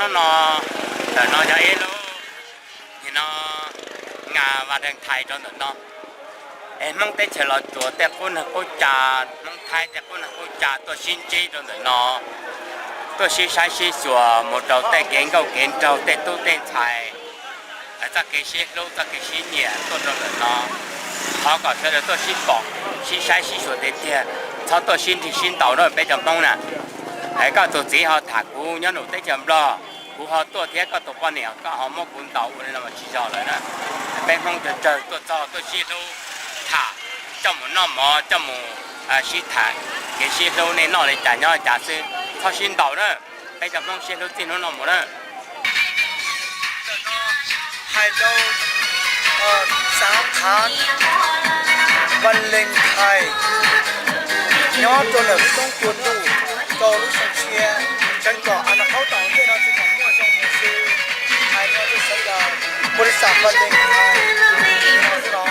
Hnub no, ntawm no yog ib lub, nim no nqa Valentine rau ntawm no. Es Hmoob teb chaws Los Tsuas tej qub neeg qub ca, Hmoob Thaib tej qub neeg qub ca tuaj sib ntsib rau ntawm no, tuaj sib saib sib xyuas mus rau tej kev nkauj kev nraug tej tub tej ntxhais, txoj kev sib hlub txoj kev sib nyiam tuaj rau ntawm no. Thov kom sawv daws tuaj sib pom sib saib sib xyuas tiag tiag, txhob tuaj sib nrig sib ntaus na peb cov Hmoob na. Koj tus txiv ho tham kuv nyob nram teb chaws Nplog, kuv ho tuaj thiab koj tus poj niam koj ho muab kuv ntaus ua li no mas tsis yog lawm na. Peb Hmoob tsawg tsawg tuaj txog tuaj sib hlub tham, coj mus noj mov coj mus sib tham, kev sib hlub nej noj li cas nyob li cas xwb, txhob sib ntaus na. Peb cov Hmoob sib hlub txij hnub no mus na. Hais rau xav thav Valentine nyob rau ntawm lub roob Cua Tuj rau lub xyoo tshiab, tseev kom a na qhaub tom ntej no tsis kom muaj zoo mus xwb. Hais no rau sawv daws, npau li xam Valentine no xwb los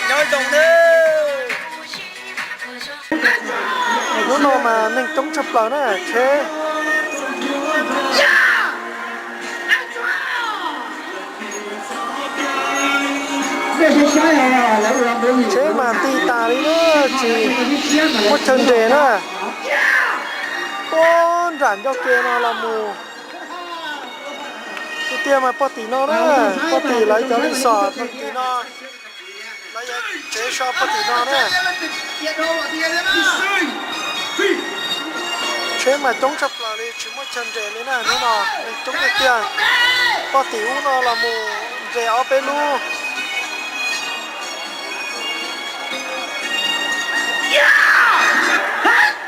nyob zoo nawb. Hnub no mas neeg coob tshaj plaws na, tsheb, tsheb mas ti tas li na, tsis muaj chaw nres na. Puag nram ncauj ke no los mus, tus tiag mas puag tim no na, puag tim lawv cov resort puag tim no. Lawv yuav tsev so puag tim no na. Tsheb mas coob tshaj plaws li, tsis muaj chaw nres li na, hnub no neeg coob tiag tiag. Puag tim ub no los mus nres ob peb lub,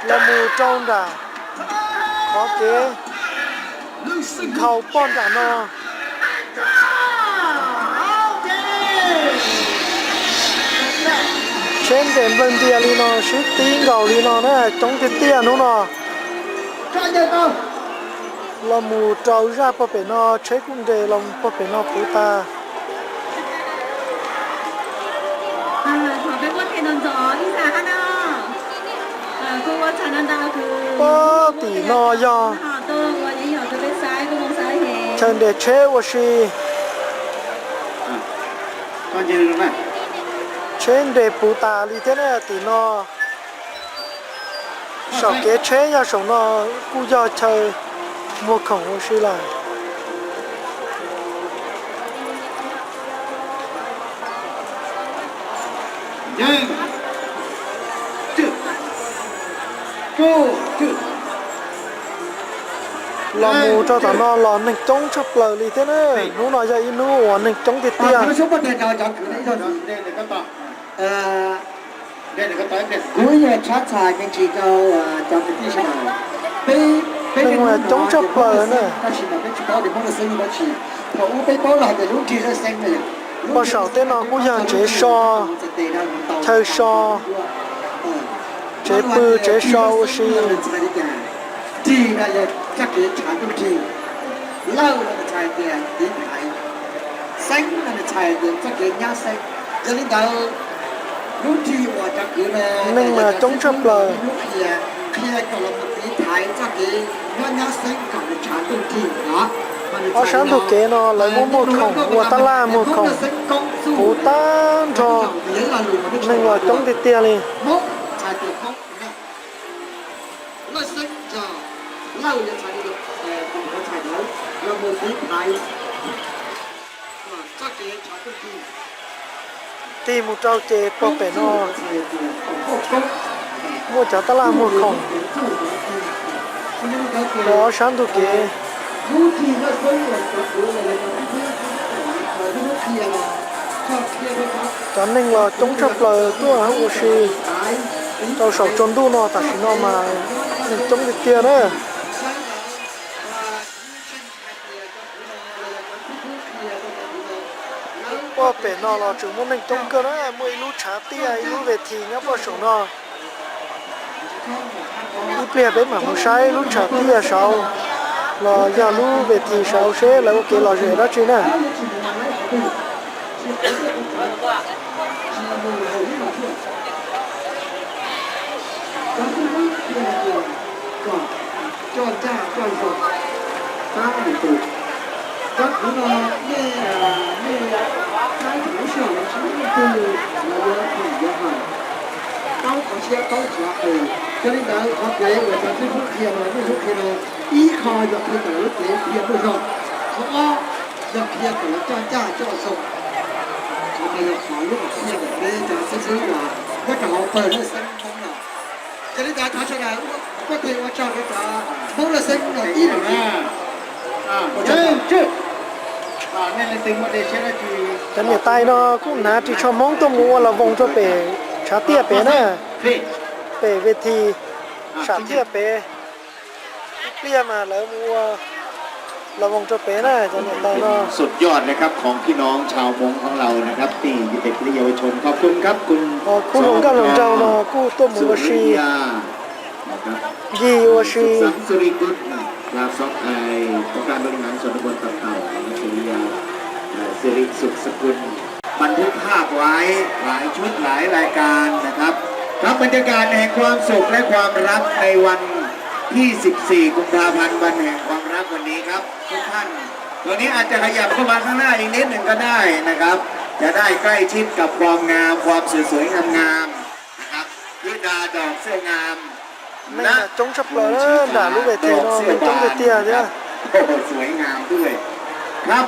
los mus rau nram qhov kev nkhaus pog nram no. Tsheb nres nplawg ntias li no, sib tib nkaus li no na, coob tiag tiag hnub no. Los mus rau zaj puag pem no, tsheb kuj nres los mus puag pem no puv tas. Puag tim no yog chaw nres tsheb ua si. Tsheb nres puv tas li thiab na tim no. Saum kev tsheb yog saum no kuj yog chaw muag khoom ua si lawm. Los mus rau tom no los neeg coob tshaj plaws li thiab na. Hnub no yog ib hnub uas neeg coob tiag tiag. Kuv yog tshab txhais me ntsis rau cov kwv tij sawv daws. Peb, peb, neeg mas coob tshaj plaws na. Tab sis mas peb tsis paub tias Hmoob Laj Xeeb yog dab tsi. Thaum ub peb paub los hais tias lub nrig Laj Xeeb na yom. Pog saum tej no kuj yog tsev so, chaw so, tsev pw tsev so ua si. Nrig no yog txoj kev tshav ntuj nrig. Lawj no nws txhais tias tiv thaiv, xeeb no nws txhais tias txoj kev nyab xeeb. Yog li ntawd, lub nrig uas cov kwv no, neeg mas coob tshaj plaws, qhia kom los mus tiv thaiv txoj kev nyob nyab xeeb kom nws tshav ntuj nrig no. Ob sab ntug kev no lawv muaj muag khoom, ua tab laj muag khoom puv tag nrho, neeg los coob tiag tiag li. Tig mus rau ces puag pem no muaj cov tab laj muag khoom rau ob sab ntug kev. Cov neeg los coob tshaj plaws tuaj ua si rau saum tsaus ntuj no, tam sim no mas neeg coob tiag tiag na. Puag pem no los tseem muaj neeg coob kawg na, muaj ib lub tshav tiaj ib lub ves this nyob puag saum no. Ib pliag peb mam mus saib lub tshav tiaj saud los yog lub ves this saud seb lawv ua kev lom zem dab tsi na. Tab tus, tab tus no, nej, nej saib thaum lub sij hawm no tsis muaj leej twg los yuav hais, yuav hais, paub qhov siab paub qhov qis. Yog li ntawd qhov kev uas cov xib fwb qhia no, nej xib fwb qhia no, ib qho yog qhia kom lub tsev qhia muaj zog, qhov ob yog qhia kom lawv coj ncaj coj zoo. Qhov no yog qhov lub qhia kom peb cov xib fwb uas nyob rau hauv pawg laj xeeb Hmoob no. Yog li ntawd thov sawv daws kuj tes ua tsaug rau cov Hmoob laj xeeb no ib lwm na. Cov niam tais no kuj hnav ris tsho Hmoob tuaj mus ua las voos rau pem tshav tiaj pem na, pem ves thi sam thiaj pem. Ib pliag mas lawv mus ua las voos rau pem na cov niam tais no. สุดยอดนะครับ ของพี่น้องชาวมงของเรานะครับ ที่เด็กและเยาวชน ขอบคุณครับ คุณ Khub hluas nkauj hluas nraug no kuj tuaj mus ua si, ncig ua si. สุขสันต์สุริกุล ครับ องค์การบริหารส่วนตำบลตับเต่า สุริยา สิริสุขสกุล บันทึกภาพไว้หลายชุดหลายรายการนะครับ ครับ บรรยากาศแห่งความสุขและความรักในวันที่ สิบสี่ กุมภาพันธ์ วันแห่งความรักวันนี้ครับ ทุกท่าน ตรงนี้อาจจะขยับเข้ามาข้างหน้าอีกนิดหนึ่งก็ได้นะครับ จะได้ใกล้ชิดกับความงาม ความสวยๆงามๆนะครับ ธิดาดอกเสื้องาม Neeg mas coob tshaj plaws na, nram lub ves thi no neeg coob tiag tiag thiab. Sวยงามด้วยครับ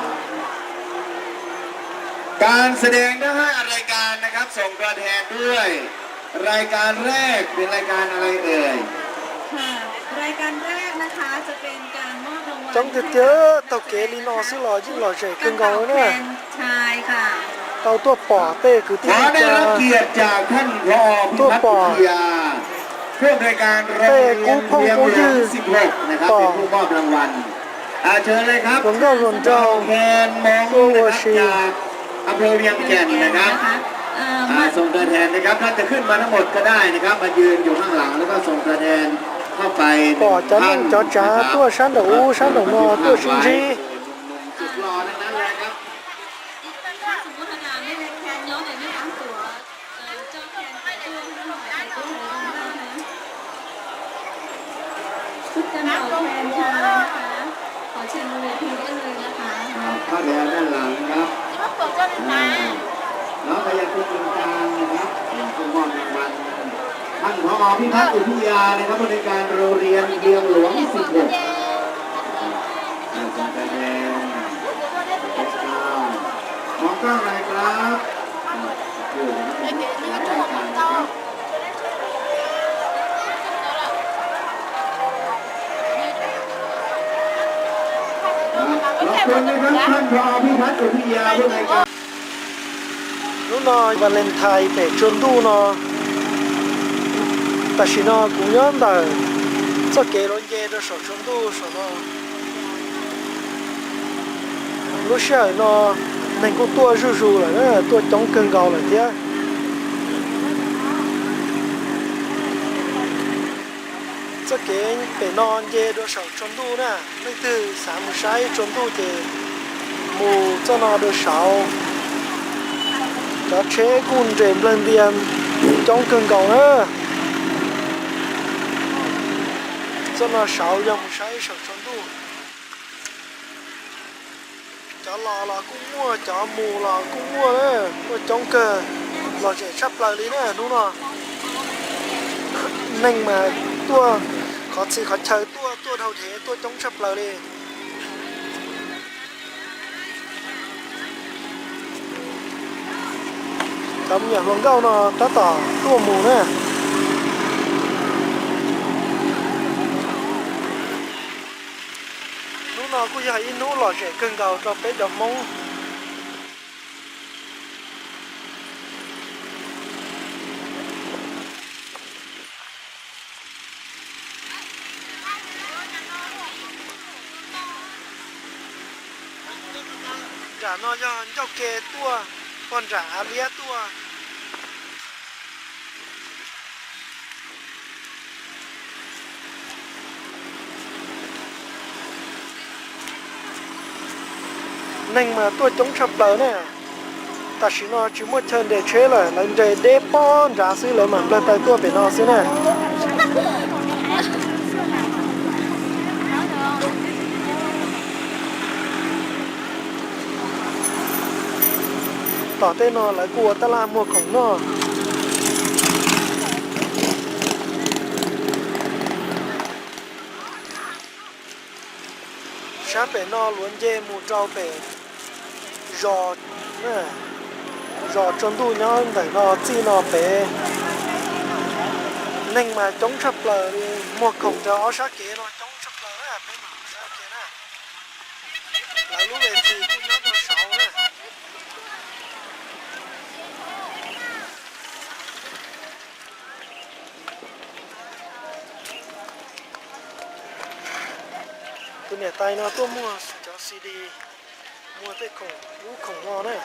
การแสดงทั้งห้ารายการนะครับ ส่งตัวแทนด้วย รายการแรกเป็นรายการอะไรเอ่ย ค่ะ รายการแรกนะคะ จะเป็นการมอบรางวัล Coob tiag tiag, taug kev li no xwb los yeej lom zem kawg nkaus na. Tau tuaj pom tej kwv tij neej tsa, tuaj pom tej qub phooj qub ywg, pom hluas nkauj hluas nraug tuaj ua si. อำเภอเวียงแก่นนะครับ อ่า ส่งตัวแทนนะครับ ท่านจะขึ้นมาทั้งหมดก็ได้นะครับ มายืนอยู่ข้างหลัง แล้วก็ส่งตัวแทนเข้าไป Pom cov neej cov tsav tuaj sab nraum ub sab nraum no tuaj sib ntsib. หนุ่มๆสุดหล่อทั้งนั้นเลยครับ Xuất cán bộ khen traiนะคะ ขอเชิญบนเวทีได้เลยนะคะ ครับ เข้าแถวด้านหลังครับ อ่า น้องพยาคุณตรงกลางนะครับ เป็นผู้มอบรางวัล ท่าน ผอ พิพัฒน์ อุทยา นะครับ ผู้อำนวยการโรงเรียนเวียงหลวง สิบหก อ่า ส่งตัวแทน มองกล้องหน่อยครับ อ่า โอ้โห นะครับ ขอบคุณนะครับ ท่าน ผอ พิพัฒน์ อุทยา ผู้อำนวยการ Hnub no Valentine pem tsua ntuj no, tam sim no kuv nyob ntawm txoj kev los nce rau saum tsua ntuj saum no. Lub sij hawm no neeg kuj tuaj zuj zus lawm na, tuaj coob kawg nkaus lawm thiab. Txoj kev pem no nce dua saum tsua ntuj na, leej twg xav mus saib tsua ntuj ces mus txoj no dua saud. Cov tsheb kuj nres nplawg ntias coob kawg nkaus na. Txoj no saud yog mus saib saum tsua ntuj. Cov los los kuj muaj, cov mus los kuj muaj na, tuaj coob kawg, lom zem tshaj plaws li na hnub no. Neeg mas tuaj qhov txhia qhov chaw tuaj, tuaj dhau dhev tuaj coob tshaj plaws li. Cov me nyuam hluas nkauj no tab tom tuaj mus na. Hnub no kuj yog ib hnub lom zem kawg nkaus rau peb cov Hmoob. Nram no yog ncauj ke tuaj, pog nram av liab tuaj. Neeg mas tuaj coob tshaj plaws na. Tam sim no tsis muaj chaw nres tsheb lawm, lawv nres deb pob nrad xwb lawv mam nplawg taw tuaj pem no xwb na. Tom tej no lawv kuj ua tab laj muag khoom noj. Sab pem no luav nce mus rau pem zos, zos tsaus ntuj nyob ntawm no txij no pem. Neeg mas coob tshaj plaws li, muag khoom rau ob sab kev no coob tshaj plaws na, peb mam sab kev na. Lawv lub ves txis kuj nyob rau saud na. Tus niam tais no tuaj muag cov C D, muag tej khoom ub khoom no na.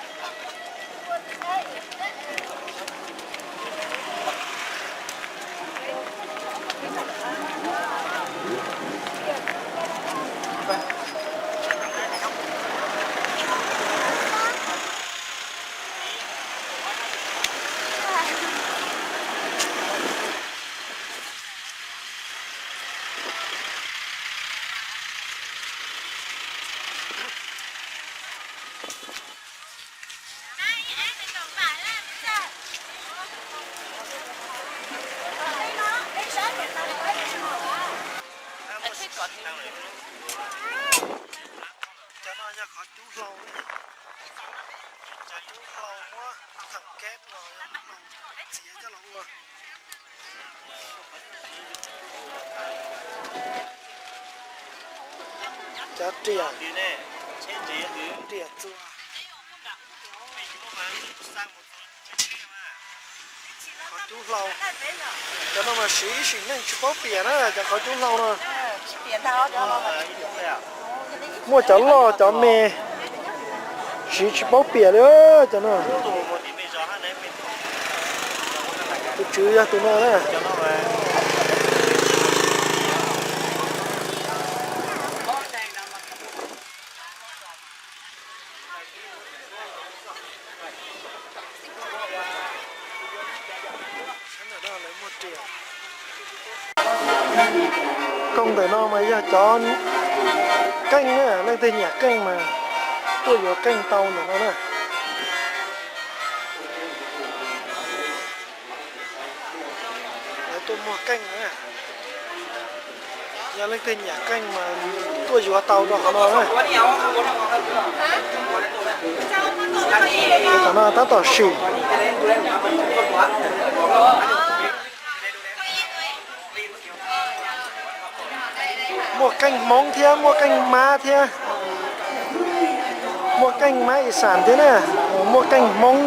Cov no yog qhov cub hlau, cov cub hlau muab theem keb los txiav coj los ua. Cov riam, riam txuas, qhov cub hlau. Cov no mas siv ib sim neej tsis paub piam na, cov qhov cub hlau no. Muaj cov loj cov me, siv tsis paub piam li cov no. Tus tswv yog tus no na. Koog ntawm no mas yog cov qeej na, leej twg nyiam qeej mas tuaj yuav qeej tau ntawm no na. Lawv tuaj muag qeej na. Yog leej twg nyiam qeej mas tuaj yuav tau rau qhov no na. Tom no tab tom sim. Muaj qeej Hmoob thiab muaj qeej Mab thiab. Muaj qeej Mab Ixam thiab na, muaj qeej Hmoob.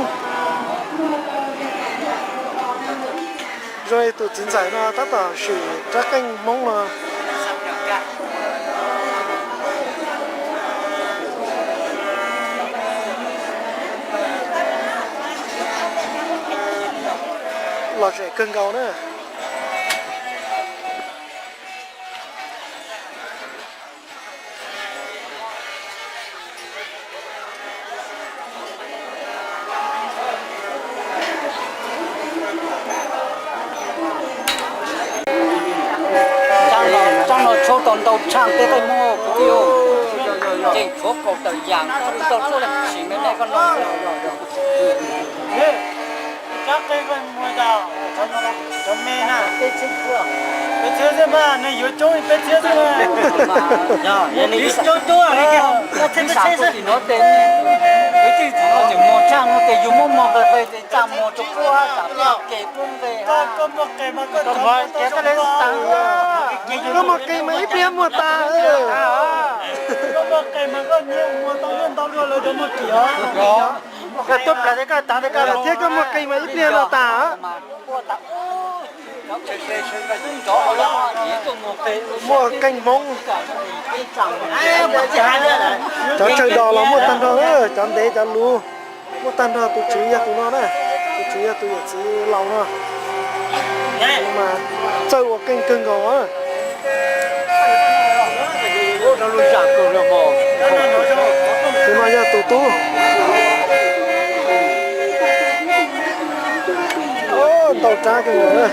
Zoo li tus txiv ntxawm no tab tom sim rab qeej Hmoob no. Lom zem kawg nkaus na. Tsaab no tshuab tau ntau tshaj tej qeej Hmoob puv twg, ces tshuav kaum tawm yam, tau tshuab leej tsis me me koj no. Cov qeej koj muag tau, cov me na, peb txhiab xwb mas, nws yuav coob peb txhiab xwb mas. Yog coob coob, ib xam tuaj tim no ces, kwv tij txiv no tseem muag tshaj no ces yus muab muag qe qe ces tsa muag rau puab tam ke puab nqe. Koj muag qe mas ib pliag muag tas. Koj muag qe mas koj nyiam muag tau ntau dua lawv cov muag kim os. Koj tuaj plas thiab koj tav thiab koj los thiab koj muag qe mas ib pliag los tas. Muaj qeej Hmoob, cov tsawg dos los muaj tag nrho, cov ntev cov luv muaj tag nrho. Tus tswv yog tus no na, tus tswv yog tus yawm txiv laus no, mas txawj ua qeej kawg nkaus. Tus no yog tus tub. Ntau rab kawg nkaus na.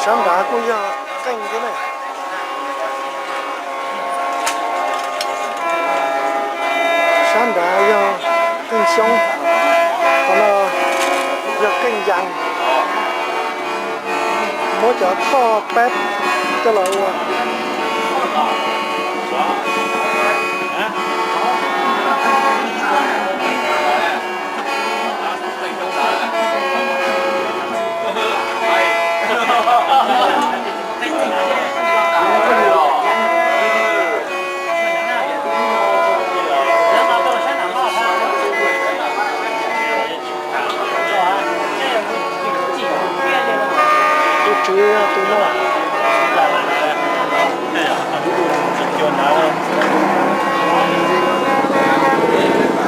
Sab nrad kuj yog qeej thiab na. Sab nrad yog qeej xyoob, qhov no yog qeej yas, muab cov thoj peb coj los ua. Tus tswv tus no.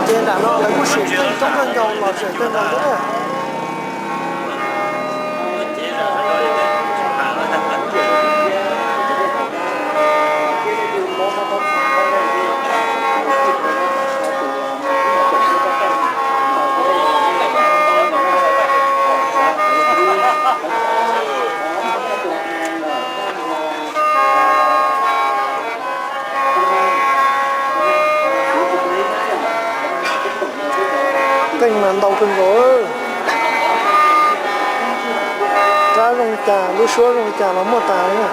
Ces nram no lawv kuj sim qeej coob kawg nkaus los zem kawg nkaus thiab na. Qeej mas ntau kawg nkaus. Rab zoo cas lub suab zoo cas los muaj tas li na.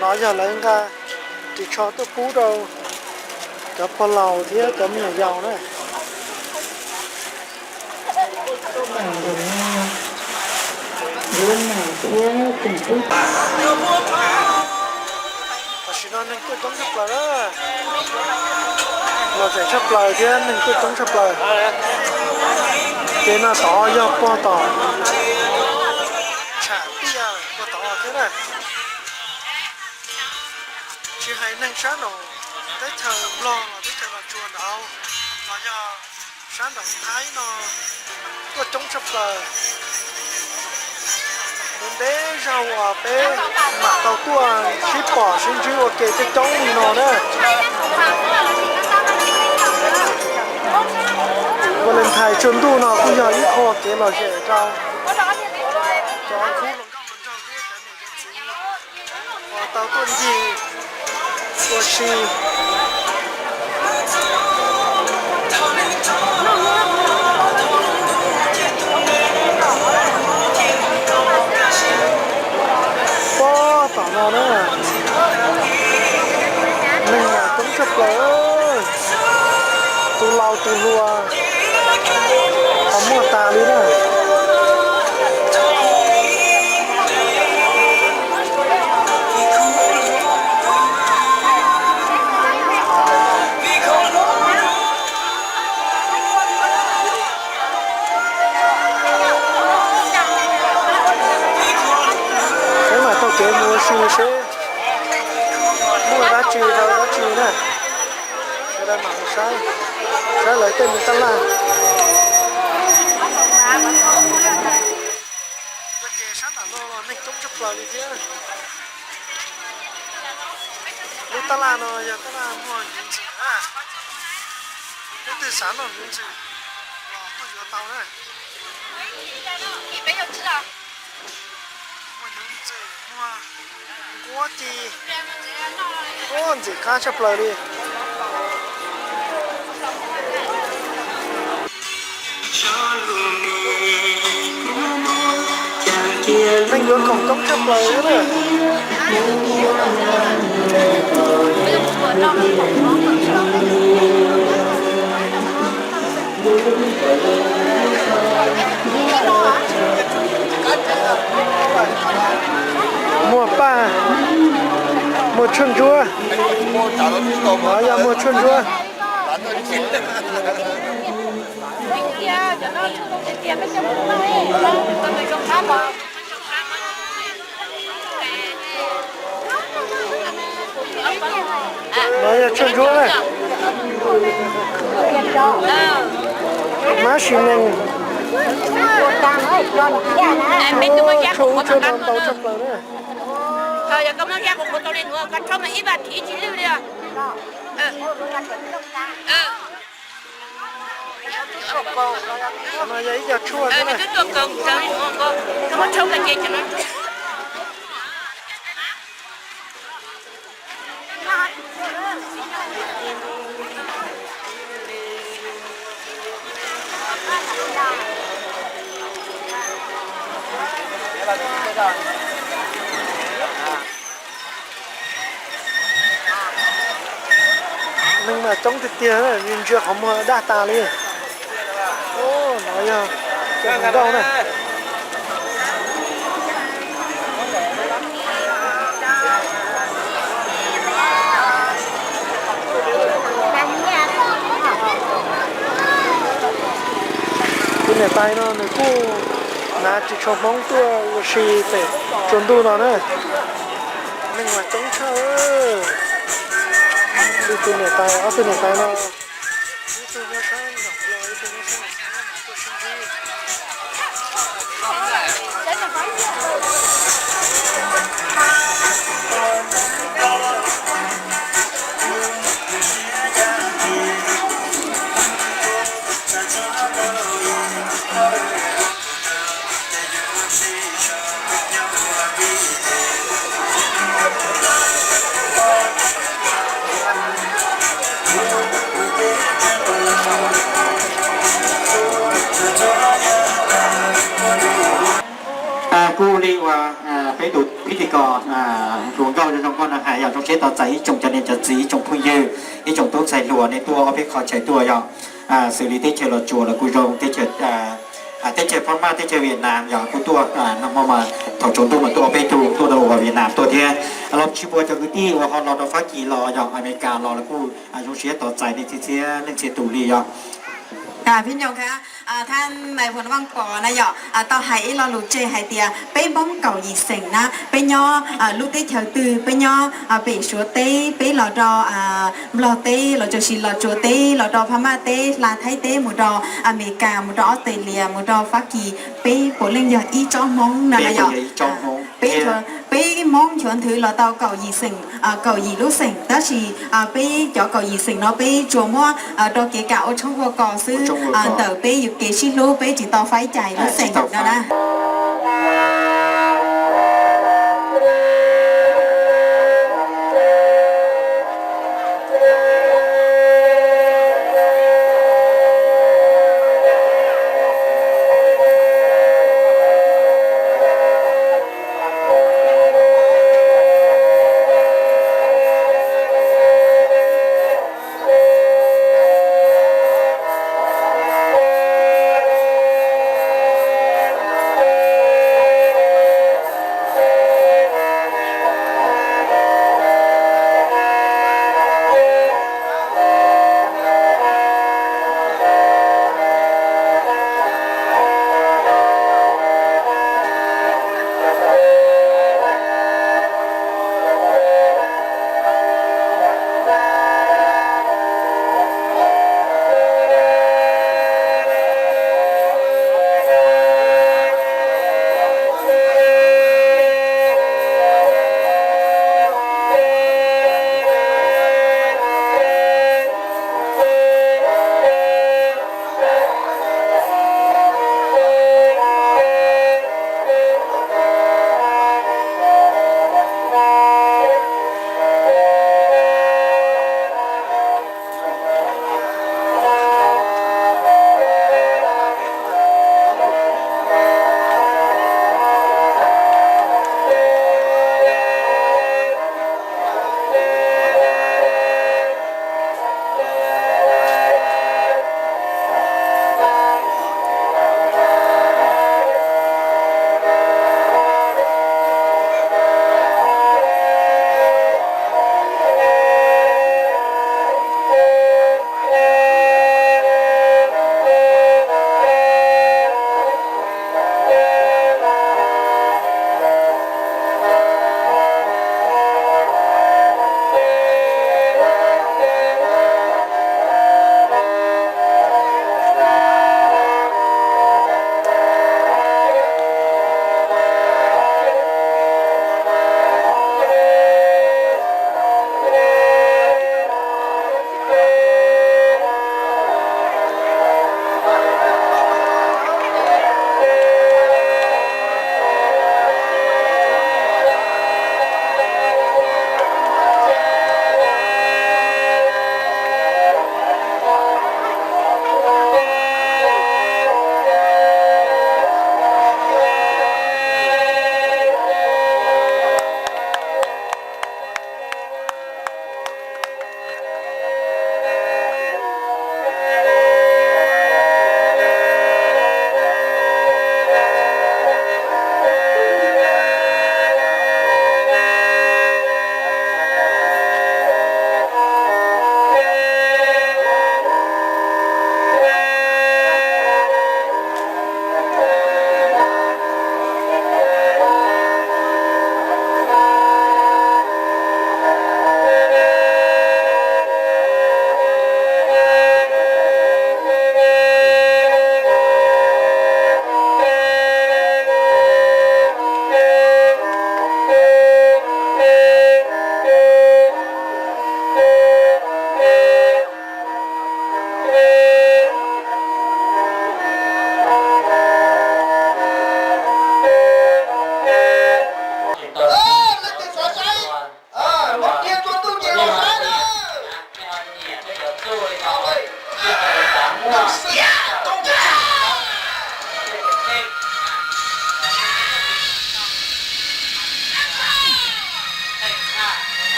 No yog lawv nqa ris tsho tuaj pub rau cov pog laus thiab cov me nyuam yaus na. Tam sim no neeg tuaj coob tshaj plaws na, los zem tshaj plaws thiab neeg tuaj coob tshaj plaws. Ces no tod yog puag tom tsham tiaj puag tod thiab na. Tsis hais neeg sab nraum teb chaws Nplog los teb chaws Los Tsuas ntawd los yog sab nraum Thaib no tuaj coob tshaj plaws. Ntev ntev zaug uas peb mam tau tuaj sib pom sib ntsib ua ke coob coob li no na. Valentine tsaus ntuj no kuj yog ib qho kev lom zem rau cov khub hluas nkauj hluas nraug thiab cov niam cov txiv uas tau tuaj ncig ua si. Pob tom no na, neeg mas coob tshaj plaws, tus laus tus hluas ho muaj tas li na. Peb mam taug kev mus ua si seb muaj dab tsi rau dab tsi na. Sawv daws mam mus saib, saib lawv tej mus tab laj. Ua ces sab nram no los neeg coob tshaj plaws li thiab. Lub tab laj no yog tab laj muag hnyuv ntxwm na. Leej twg xav noj hnyuv ntxwm los tuaj yuav tau na. Muag hnyuv ntxwm, muag nquab ci, ub, ntxim qab tshaj plaws li. Neeg yuav khoom coob tshaj plaws li na. Muag paj, muag tshuaj ntsuab, no yog muag tshuaj ntsuab. No yog tshuaj ntsuab na. Mab sim nees. Tshuaj ub tshuaj no ntau tshaj plaws na. Yog koj muab zaj quav quav tau li nuav koj rhaub mas ib vas thiv tsis lwj li os. Koj muab rhaub koj ces cov no. Neeg mas coob tiag tiag, ntsia qhov muag daj tas li. Nov yog cov hluas nkauj na. Tus niam tais no nws kuj hnav ris tsho Hmoob tuaj ua si pem tsua ntuj no na. Neeg mas coob tshaj. Ib tug niam tais, ob tug niam tais no. Kuj li uas peb tus phib tis kos hluas nkauj zoo zoo nkauj no hais yog zoo siab tos txais ib tsoom cov niam cov txiv, ib tsoom phooj ywg, ib tsoom tub ntxhais hluas nej tuaj ob peb qho chaw tuaj yog xws li teb chaws Los Tsuas los kuj zoo, teb chaws Phab Maj, teb chaws Vietnam yog kuj tuaj, thaum tsaus ntuj mas tuaj ob peb tug tuaj rau Vietnam tuaj thiab. Los tsis puas cov kwv tij uas ho los rau Fab Kis los yog Amelikas los los kuj zoo siab tos txais nej txhia txhia leej txhia tus li yog. Thab Nais Phoo Vaj Pov na yom, tau hais ib lo lus tseg hais tias peb Hmoob kaum yim xeem na, peb nyob lub teb chaws twg, peb nyob pem Suav teb, peb los rau Nplog teb, los tsuas sis los Tsuas teb, los rau Phab Maj teb, Hla Thaib teb, mus rau Amelikas, mus rau Australia, mus rau Fab Kis, peb puav leej yog ib tsob Hmoob no na yom. Peb Hmoob nchuav nthwv los tau kaum yim xeem, kaum yim lub xeem, tab sis peb cov kaum yim xeem no peb tsuas muab rau kev kam ua tshoob ua kos xwb. Ntawm peb yus kev sib hlub peb tsis tau faib cais lub xeem no na.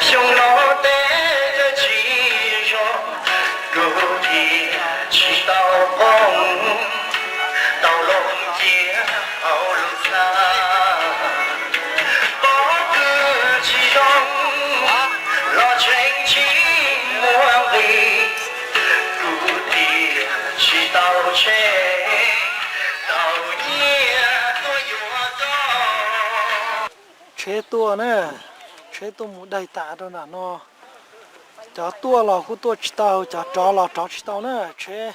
Xyoo no tej tsis zoo, kuv thiaj tsis tau poob, tau loo cia hauv lub txaj. Pob kws tsis zoo, los tshee tsis muaj nqis, kuv thiaj tsis tau tsheb, tau nyiaj tuaj yuav koj. Tsheb tuaj na, tsheb tuaj mus daig tas rau nram no. Cov tuaj los kuj tuaj tsis tau, cov rov los rov tsis tau na, tsheb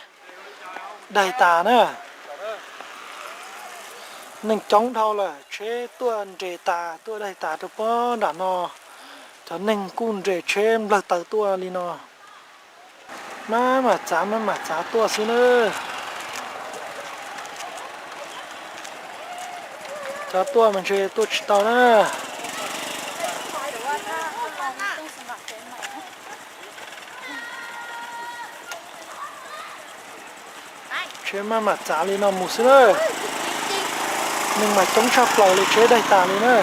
daig tas na. Neeg coob dhau lawm, tsheb tuaj nres tas, tuaj daig tas rau pob nram no. Cov neeg kuj nres tsheb nplawg taws tuaj li no. Maj mam txav, maj mam txav tuaj xwb na. Cov tuaj mas ntshe tuaj tsis tau na. Tsheb maj mam txav li no mus xwb na. Neeg mas coob tshaj plaws li, tsheb daig tas li na.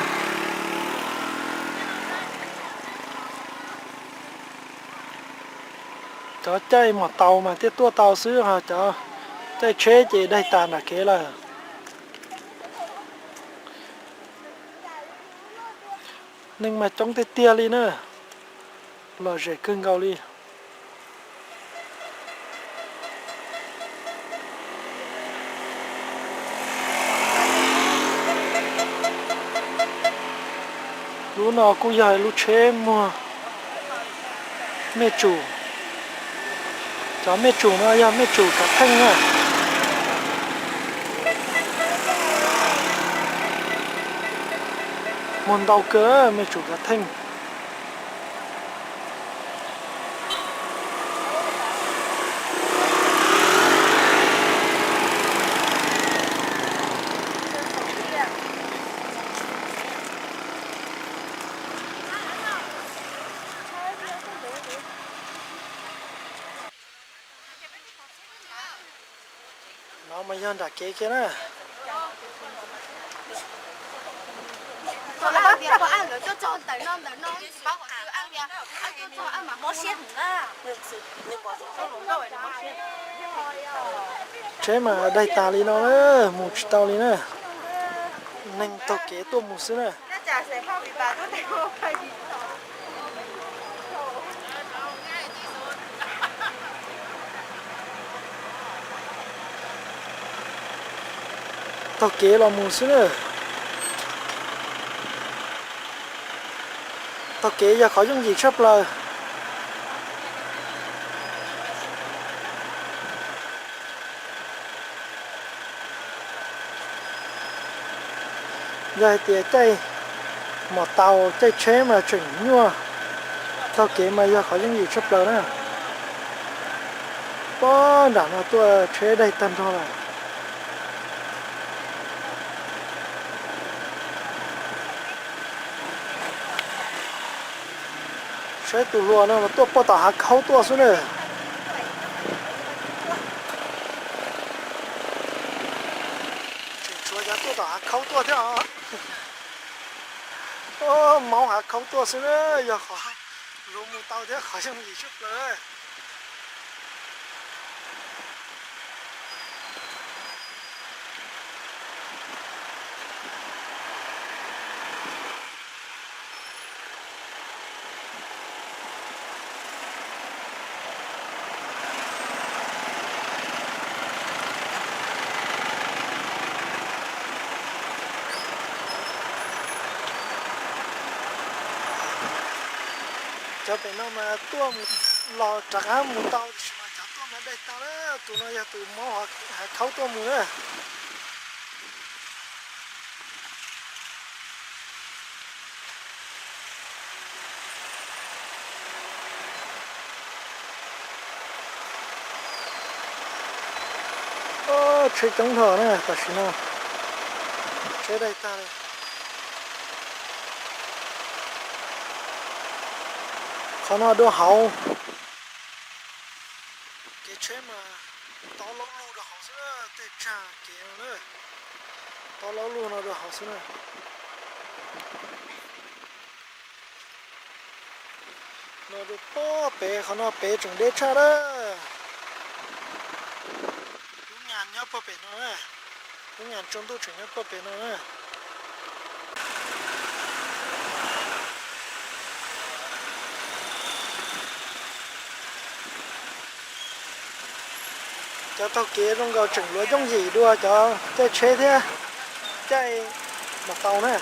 Cov caij mom taus mas thiaj tuaj tau xwb, ho cov caij tsheb ces daig tas nram kev lawm. Neeg mas coob tiag tiag li na, lom zem kawg nkaus li. Lub no kuj yog lub tsheb muag mej tsum. Cov mej tsum no yog mej tsum kav theej na. Muag ntau kawg, mej tsum kav theej. No mas yog nram kev kiag na. Tsheb mas daig tas li no na, mus tsis tau li na. Neeg taug kev tuaj mus xwb na. Taug kev los mus xwb na. Taug kev yog qhov yooj yim tshaj plaws. Yog hais tias caij mom taus caij tsheb mas tseem nyuaj, taug kev mas yog qhov yooj yim tshaj plaws na. Pob nram no tuaj tsheb daig tag nrho lawm. Saib tus hluas no mas tuaj puag tom hav khaub tuaj xwb na. Yog, maub hav khaub tuaj xwb na, yog qhov luag mus tau thiab qhov yooj yim tshaj plaws. Cov pem no mas tuaj los rov qab mus tau, tiam sis mas cov tuaj mas daig tag na. Tus no yog tus maub hav khaub tuaj mus na. Tsheb coob dhau na tam sim no, tsheb daig tag li. Qhov no dua hauv, kev tsheb mas tov laub lug rau hauv xwb, tej tsag kev no na, tov laub lug no rau hauv xwb na. No rau puag pem, qhov no pem tseem deb tshaj na. Lub nyas nyob puag pem no na, lub nyas tsaus ntuj tseem nyob puag pem no na. Cov taug kev zoo nkaus tseem yuav yooj yim dua cov caij tsheb thiab caij mas tau na.